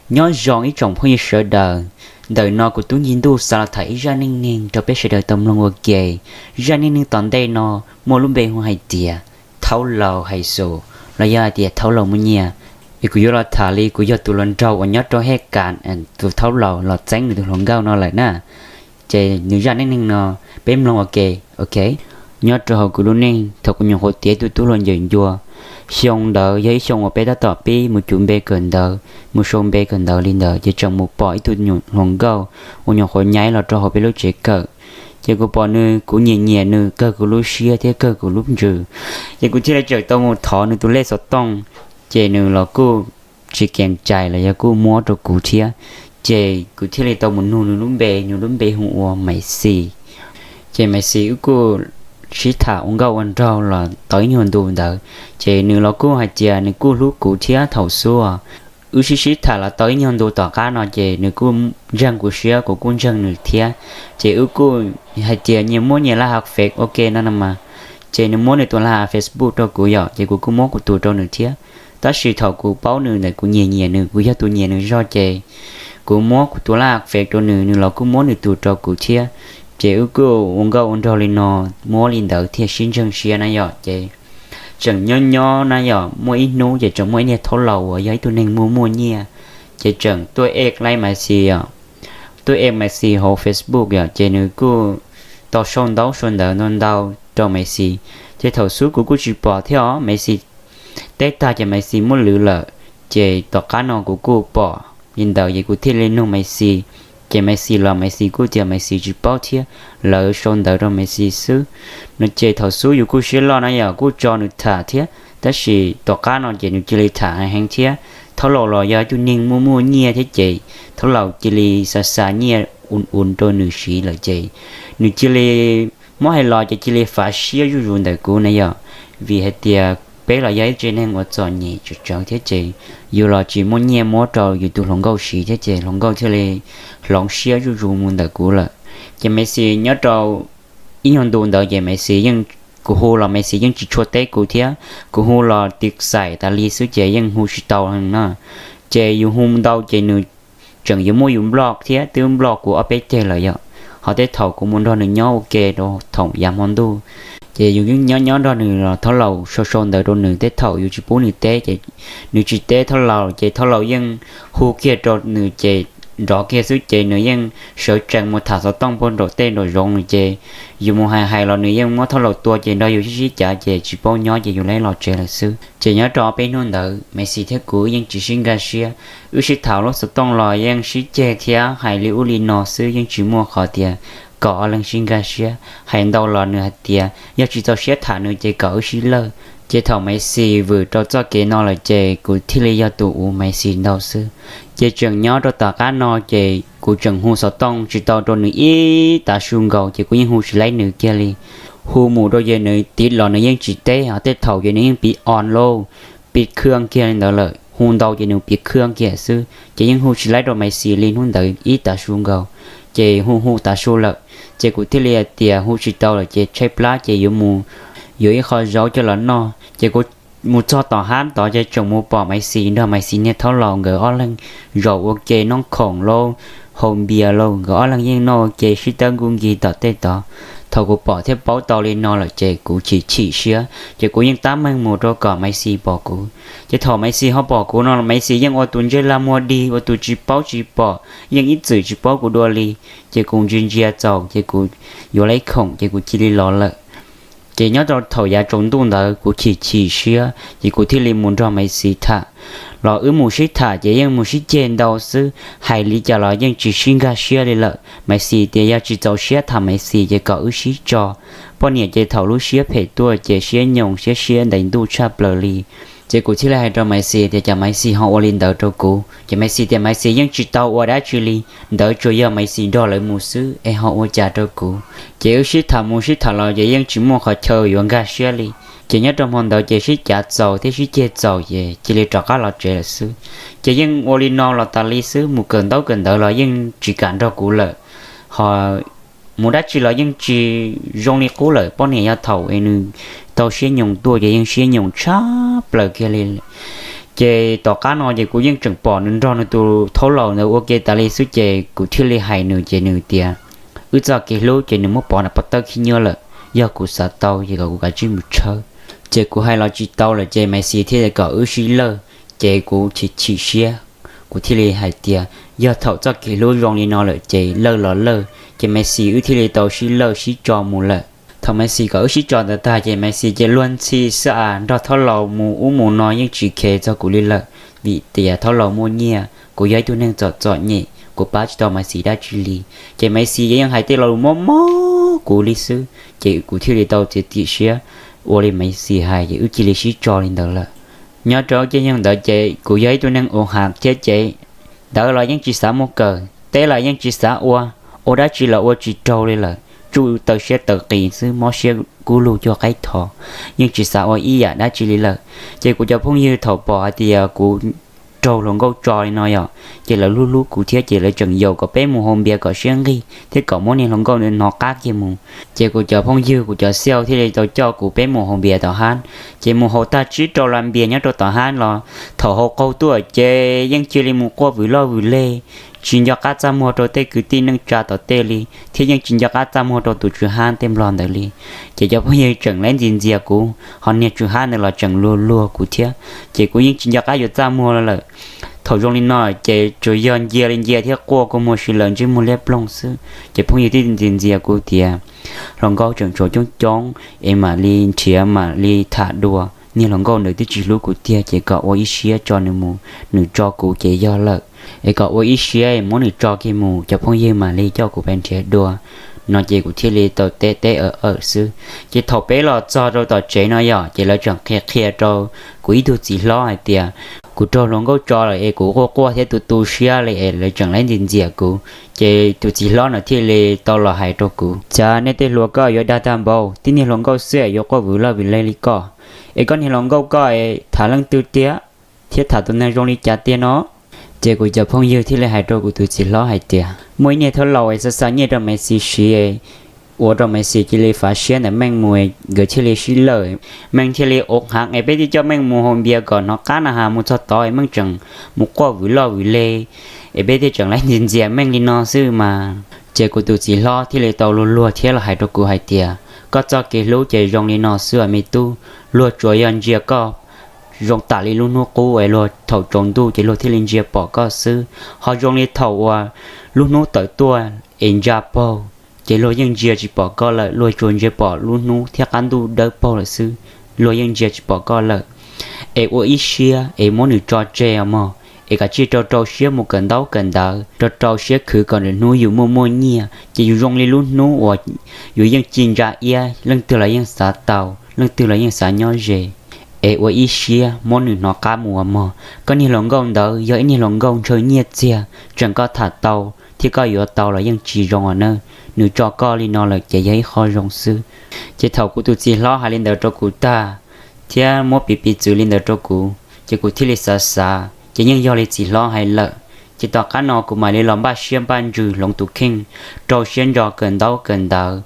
Nyob zoo ib tsoom phooj ywg sawv daws, ntawm no kuv tub Nci Ntuj xav los tham ib zaj neej neeg rau peb sawv daws tau mloog ua ke. Zaj neej neeg tom ntej no muaj lub npe hu hais tias thaub laus hais xus los yog hais tias thaub laus muaj nyiaj. Es kuv yuav los tham li kuv yog tus hluas nraug uas nyob rau hej kas tus thaub laus los txeeb nws tus hluas nkauj no lawm na. Ces nws zaj neej neeg no peb mloog ua ke, ok. Nyob rau hauv kuv lub neej thaum kuv nyuam qhuav tiav ib tug tub hluas ncawm ncua, xyoo ntawd yog ib xyoo uas peb tab tom pib mus cuv npe kawm ntawv, mus sau npe kawm ntawv li ntawd ces tseem mus pom ib tug nyuam hluas nkauj uas nyuam qhuav nyaib los rau hauv peb lub tsev kawm. Ces kuv pom nws, kuv nyiam nyiam nws kawg kuv lub siab thiab kawg kuv lub ntsws, ces kuv thiaj li tseem tau mus thov nws tus lej xov tooj, ces nws los kuj tsis kees cai los yog kuj muab rau kuv thiab. Ces kuv thiaj li tau mus nug nws lub npe, nws lub npe hu ua Maiv Xis. Ces Maiv Xis wb kuj sib tham ua nkauj ua nraug los tau ib nyuag ntu ntawd, ces nws los kuj hais tias nws kuj hlub kuv thiab thaum xub wb sib sib tham los tau ib nyuag ntu tom qab no ces nws kuj ntseeg kuv siab, kuv kuj ntseeg nws thiab. Ces wb kuj hais tias nyias muab nyias laj hav fej ua ke no no mas, ces nws muab nws tus laj hav Facebook rau kuv yom, ces kuv kuj muab kuv tus rau nws thiab. Tab sis thaum kuv paub nws ntawm kuv nyiam nyiam nws, kuv yog tus nyiam nws zog ces kuv muab kuv tus laj hav fej rau nws, nws los kuj muab nws tus rau kuv thiab. Ces wb kuj ua nkauj ua nraug li no, muab li ntawd thiaj sib ntseeg siab na yom. Ces tseem nyob nyob na yom, muaj ib hnub ces tseem muaj ib niag thaub laus uas yog ib tug neeg muaj muaj nyiaj, ces tseem tuaj ej laib Maiv Xis yom, tuaj ej Maiv Xis hauv Facebook yom, ces nws kuj tau sau ntaub sau ntawv ntau ntau rau Maiv Xis. Ces thaum xub kuv kuj tsis pom thiab os, Maiv Xis teb tag ces Maiv Xis muab lwv lawm. Ces tom qab no kuv kuj pom li ntawd ces kuv thiaj li nug Maiv Xis, ces Maiv Xis los Maiv Xis kuj tias Maiv Xis tsis paub thiab, lawv sau ntawv rau Maiv Xis xwb no. Ces thaum xub yus kuj siab loj na yom, kuj tso nws tham thiab, tab sis tom qab no ces nws cia li tham heev heev thiab. Thaub laus los yog ib tug neeg muaj muaj nyiaj thiab ces thaub laus cia li xa xa nyiaj ua ua rau nws siv lawm ces nws cia li, muab hais los ces cia li fav siab zuj zus ntawm kuv na yom, vim hais tias peb los yog ib tsev neeg uas txom nyem tsawv tsawv thiab ces yus los tsis muaj nyiaj muab rau yus tus hluas nkauj siv thiab ces hluas nkauj thiaj li hloov siab zuj zus mus ntawm kuv lawm. Ces Maiv Xis nyob rau ib nyuag ntu ntawd ces Maiv Xis yeej, kuv hu los Maiv Xis yeej tsis tshua teb kuv thiab, kuv hu los tiv xais tas li xwb ces yeej hu tsis tau na. Ces yus hu ntau ces nws tseem yuav muab yus nploj thiab, twb nploj kuv ob peb ceg lawm yom. Ho tej thaum kuv mus nrog nws nyob ua ke rau thaum yav hmo ntuj, ces yus nyob nyob nrog nws los thaub laus sau sau ntawv rau nws, tej thaum yus tsis pub nws teb ces nws tsis teb thaub laus ces thaub laus yeej hu kiag rau nws ces nrov kiag xwb ces nws yeej sawv tsees mus tham xov tooj puag nraum tej nraum zoov no ces yus mus hais hais los nws yeej muab thaub laus tua ces nrog yus sib sib cav ces tsis paub nyob ces yus lawv los tsev lawm xwb. Ces nyob rau peb hnub ntawd Maiv Xis thiab kuv yeej tsis sib nkag siab, wb sib tham lub xov tooj los yeej sib ceg thiab hais li ub li no xwb, yeej tsis muaj qhov tias kom ob leeg sib nkag siab. Hais ntau los nws hais tias yog tsis txaus siab tham nws ces kom wb sib lawj. Ces thaum Maiv Xis vwm rau txoj kev no lawm ces kuv thiaj li yog tus uv Maiv Xis ntau xwb. Ces tseem nyob rau tom qab no ces kuv tseem hu xov tooj tsis tau rau nws ib tav su nkaus ces kuv yeej hu tsis laib nws kiag li. Hu mus rau ces nws tiv los nws yeej tsis teb, ho tej thaum ces nws yeej piv on lauj, piv khwj kiag li ntawd lawm, hu ntau ces nws piv khwj kiag xwb ces yeej hu tsis laib rau Maiv Xis li hnub ntawd ib tav su nkaus. Ces hu hu tav su lawm ces kuv thiaj li hais tias hu tsis tau lawm ces tshaib plab ces yuav mus yuav ib qho zaub coj los noj. Ces kuv mus txog tom hab tod ces tseem mus pom Maiv Xis nrog Maiv Xis niag thaub laus nkawd ob leeg zaum ua ke noj khoom lauj, haus npias lauj, nkawd ob leeg yeej noj ua ke sib tawb nkuj nkig tom tej tod. Thaum kuv pom thiab paub tau li no lawm ces kuv chim chim siab ces kuv yeej tab meeg mus rau kom Maiv Xis pom kuv. Ces thaum Maiv Xis ho pom kuv no Maiv Xis yeej ua tus ntsej lag muag dig ua tus tsis paub tsis pom, yeej ib txwm tsis paub kuv dua li. Ces kuv ntsia ntsia txaus ces kuv yuav laib khoom ces kuv cia li los lawm. Ces nyob rau thaum yav tsaus ntuj ntawd kuv chim chim siab ces kuv thiaj li mus nrog Maiv Xis tham. Los wb mus sib tham ces yeej mus sib ceg ntau xwb, hais li cas los yeej tsis sib nkag siab li lawm. Maiv Xis tias yog tsis txaus siab tham Maiv Xis ces kom wb sib tso. Poj niam ces thaum lub siab phem tuaj ces siab nyoos siab siab ntais ntuj tshaj plaws li. Ces kuv thiaj li hais rau Maiv Xis tias cas Maiv Xis ho ua li ntawd rau kuv. Ces Maiv Xis tias Maiv Xis yeej tsis tau ua dab tsi li, ntawd tsuas yog Maiv Xis nrog lawv mus xwb es ho ua cas rau kuv. Ces wb sib tham mus sib tham los ces yeej tsis muaj qhov chaw yuav nkag siab li. Ces nyob rau hmo ntawd ces sib cav txaus thiab sib ceg txaus ces cia li rov qab los tsev lawm xwb. Ces yeej ua li no los tas li xwb, mus kawm ntaub kawm ntawv los yeej tsis kam nrog kuv lawm, ho mus dab tsi los yeej tsis zoo li qub lawm. Poj niam yog thaum es nws tau siab nyoos tuaj ces yeej siab nyoos tshaj plaws kiag li. Ces tom qab no ces kuv yeej tseem pom nws nrog nws tus thaub laus ntawd ua ke tas li xwb ces kuv thiaj li hais nws ces nws tias wb txoj kev hlub ces nws muab pov nram pob tawb khib nyiab lawm, yog kuv xav tau ces kom kuv kav tsij mus tshawb. Ces kuv hais los tsis tau lawm ces Maiv Xis thiaj kom wb sib lawj, ces kuv chim chim siab, kuv thiaj li hais tias yog thaum txoj kev hlub zoo li no lawm ces lawj los lawj, ces Maiv Xis wb thiaj li tau sib lawj sib tso mus lawm. Thaum Maiv Xis kom wb sib tso ntawd tag ces Maiv Xis ces luag ntxhi xwb as, nrog thaub laus mus ub mus no yeej tsis kheev txog kuv li lawm, vim tias thaub laus muaj nyiaj, kuv yog ib tug neeg txom txom nyem kuv pab tsis tau Maiv Xis dab tsi li. Ces Maiv Xis yeej hais tej lo lus mob mob kuv li xwb ces kuv thiaj li tau txiav txim siab ua li Maiv Xis hais ces wb cia li sib tso li ntawd lawm. Nyob rau caij nyoog ntawd ces kuv yog ib tug neeg uv hav thiab ces ntawv los yeej tsis xav muaj kawm, teb los yeej tsis xav ua, ua dab tsi los ua tsis raug li lawm, tsuj taw siab taw qis xwb, mob siab kub lug cuag qaib thov, yeej tsis xav ua ib yam dab tsi li lawm. Ces kuv cov phooj ywg thaum pom hais tias kuv raug hluas nkauj tso li no yom, ces lawv hlub hlub kuv thiab ces lawv tseem yaum kom peb mus haus npias kom siab nqig thiab kom muab niag hluas nkauj ntawd hnov qab kiag mus. Ces kuv cov phooj ywg kuv cov xiauj thiaj li tau coj kuv peb mus haus npias tom hab. Ces mus haus tag tsib rau las npias nyob rau tom hab los thaum haus qaug tuaj ces yeej cia li mus quaj vwm loj vwm leg, tsis nco qab txaj muag rau tej kwv tij neej tsa tom tej li thiab yeej tsis nco qab txaj muag rau tus tswv hab tej nplog ntawd li. Ces cov phooj ywg tseem laib ntxias ntxias kuv, ho niag tswv hab ntawd los tseem luag luag kuv thiab, ces kuv yeej tsis nco qab yuav txaj muag lawm. Thaum zoo li no ces tsuas yog ncia li ncia thiab quaj kua muag si lawm ntsej muag liab ploog xwb. Ces phooj ywg thiaj ntxias ntxias kuv tias hluas nkauj tseem tshuav coob coob es mam li nrhiav mam li tham dua. Niag hluas nkauj ntawd twb tsis hlub kuv tiag ces kom ua ib siab tso nws mus, nws tso kuv ces yog lawm. Es kom ua ib siab es muab nws tso kiag mus cov phooj ywg mam li coj kuv pais nrhiav dua. No ces kuv thiaj li tau teb teb awm awm xwb. Ces thaum peb los txog rau tom tsev no yom ces lawv tseem qhia qhia rau kuv ib tug txiv hlob hais tias kuv raug hluas nkauj tso lawm es kuv quaj quaj thiab tu tu siab li es lawv tseem laib ntxias ntxias kuv. Ces tus txiv hlob no thiaj li tau los hais rau kuv tias nej tej hluas koj yuav dag tag npaum, tib niag hluas nkauj xwb yuav quaj vwm loj vwm leg li koj, es koj niag hluas nkauj koj es tham leej twg tiag thiab tham tus neeg zoo li cas tiag no? Ces kuv cov phooj ywg thiaj li hais rau kuv tus txiv hlob hais tias muaj ib niag thaub laus es xa xa nyiaj rau Maiv Xis siv, ua rau Maiv Xis cia li fav siab ntawm Meej mus, nkawd thiaj li sib lawj. Meej thiaj li ua hav es peb thiaj coj Meej mus haus npias kom hnov qab na has mus txog tod Meej tseem mus quaj vwm loj vwm leg, es peb thiaj tseem laib ntxias ntxias Meej li no xwb mas. Ces kuv tus txiv hlob thiaj li tau luag luag thiab los hais rau kuv hais tias koj txoj kev hlub ces zoo li no xwb me tub, luag tsuas yog ntsia koj zoo tam li lub hnub qub es luag thaum tsaus ntuj ces luag thiaj li ntsia pom koj xwb. Ho zoo li thaum uas lub hnub tawm tuaj es ntsa paug, ces luag yeej ntsia tsis pom koj lawm, luag tsuas ntsia pom lub hnub thiab qab ntuj dawb paug lawm xwb, luag yeej ntsia tsis pom koj lawm. Es ua ib siab es muab nws tso tseg os mog, es kav tsij rau rau siab mus kawm ntaub kawm ntawv, rau rau siab khwv kom nws hnub yus muaj muaj nyiaj ces yus zoo li lub hnub uas yus yeej ci ntsa iab, leej twg los yeej xav tau, leej twg los yeej xav nyob ze. Es ua ib siab muab nws hnov qab mus os mog, koj niag hluas nkauj ntawd yog ib niag hluas nkauj ntshaw nyiaj txiag, tseem koj tham tau thiab koj yuav tau los yeej tsis zoo os na. Nws tso koj li no lawm ces yog ib qho zoo xwb. Ces thaum kuv tus txiv hlob hais li ntawd rau kuv tag thiab muab piv piv txwv li ntawd rau kuv ces kuv thiaj li xav xav ces yeej yog li txiv hlob hais lawm. Ces tom qab no kuv mam li los npaj siab npaj ntsws hloov tus kheej, rau siab ntso kawm ntaub kawm ntawv,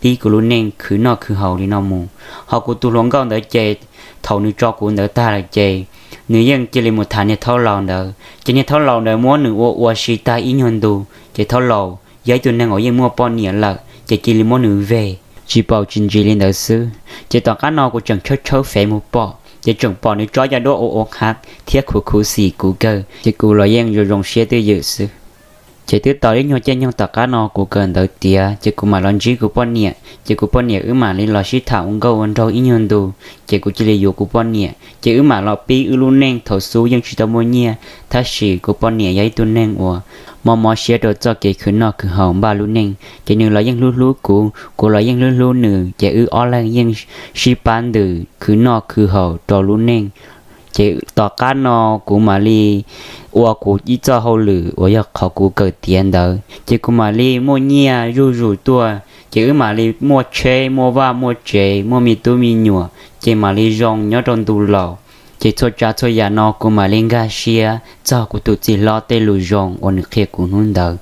pib kuv lub neej khwv noj khwv haus li no mus. Ho kuv tus hluas nkauj ntawd ces thaum nws tso kuv ntawd tag lawm ces nws yeej cia li mus tham niag thaub laus ntawd, ces niag thaub laus ntawd muab nws ua ua si tag ib nyuag ntu, ces thaub laus yog ib tug neeg uas yeej muaj poj niam lawm ces cia li muab nws veg tsis paus tsis ntsis li ntawd xwb. Ces tom qab no kuv tseem tshawb tshawb fev mus pom ces tseem pom nws tso cov duab ua ua hav thiab khuv khuv xim kuv kawg, ces kuv los yeej zoo zoo siab twj ywm xwb. Ces twb tau ib nyuag caij nyoog tom qab no kuv kawm ntawv tiav ces kuv mam los ntsib kuv poj niam, ces kuv poj niam wb mam li los sib tham ua nkauj ua nraug ib nyuag ntu, ces kuv cia li yuav kuv poj niam ces wb mam los pib wb lub neej. Thaum xub yeej tsis tau muaj nyiaj, tab sis kuv poj niam yog ib tug neeg uas mob mob siab rau txoj kev khwv noj khwv haus npaj lub neej, ces nws los yeej hlub hlub kuv, kuv los yeej hlub hlub nws, ces wb ob leeg yeej sib pab ntws khwv noj khwv haus rau lub neej. Ces tom qab no kuv mam li ua kuv ib txoj hauj lwm uas yog qhov kuv kawm tiav ntawd, ces kuv mam li muaj nyiaj zuj zus tuaj, ces wb mam li muaj tsheb muaj vaj muaj tsev muaj me tub me nyuam, ces mam li zoo nyob rau ntu laus. Ces txhua tsav txhua yam no kuv mam li nkag siab txog kuv tus txiv hlob tej lus zoo uas nws qhia kuv hnub ntawd.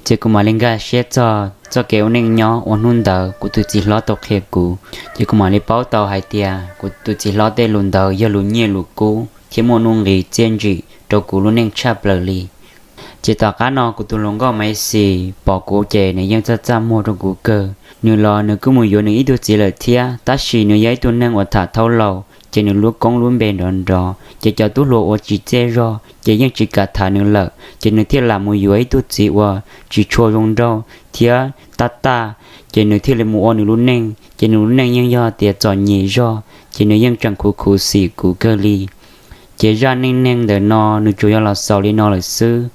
Ces kuv mam li nkag siab txog txoj kev ua neej nyob uas hnub ntawd kuv tus txiv hlob tau qhia kuv. Ces kuv mam li paub tau hais tias kuv tus txiv hlob tej lus ntawd yog lus nyiaj lus kub. thiab muaj nuj nqis txiaj ntsim rau kuv lub neej tshaj plaws li. Ces tom qab no kuv tus hluas nkauj Maiv Xis pom kuv ces nws yeej txaj txaj muag rau kuv kawg. Nws los nws kuj mus yuav nws ib tug txiv lawm thiab, tab sis nws yog ib tug neeg uas tham thaub laus ces nws lub koob lub npe nrov nrov, ces cov tub hluas ua tsis txiaj zog ces yeej tsis kam tham nws lawm, ces nws thiaj lam mus yuav ib tug txiv uas tsis tshua zoo nraug thiab taj taj, ces nws thiaj li mus ua nws lub neej, ces nws lub neej yeej yog tias txom nyem zog, ces nws yeej tseem khuv khuv xim kuv kawg li. Ces zaj neej neeg ntawm no nws tsuas yog los xaus li no lawm xwb.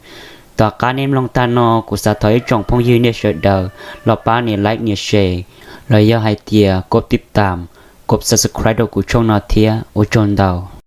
Tom qab nej mloog tag no kuv xav thov ib tsoom phooj ywg nej sawv daws los pab nias like nias share, los yog hais tias kov tib tam, kov subscribe rau kuv tshooj no thiab. Ua tsaug ntau.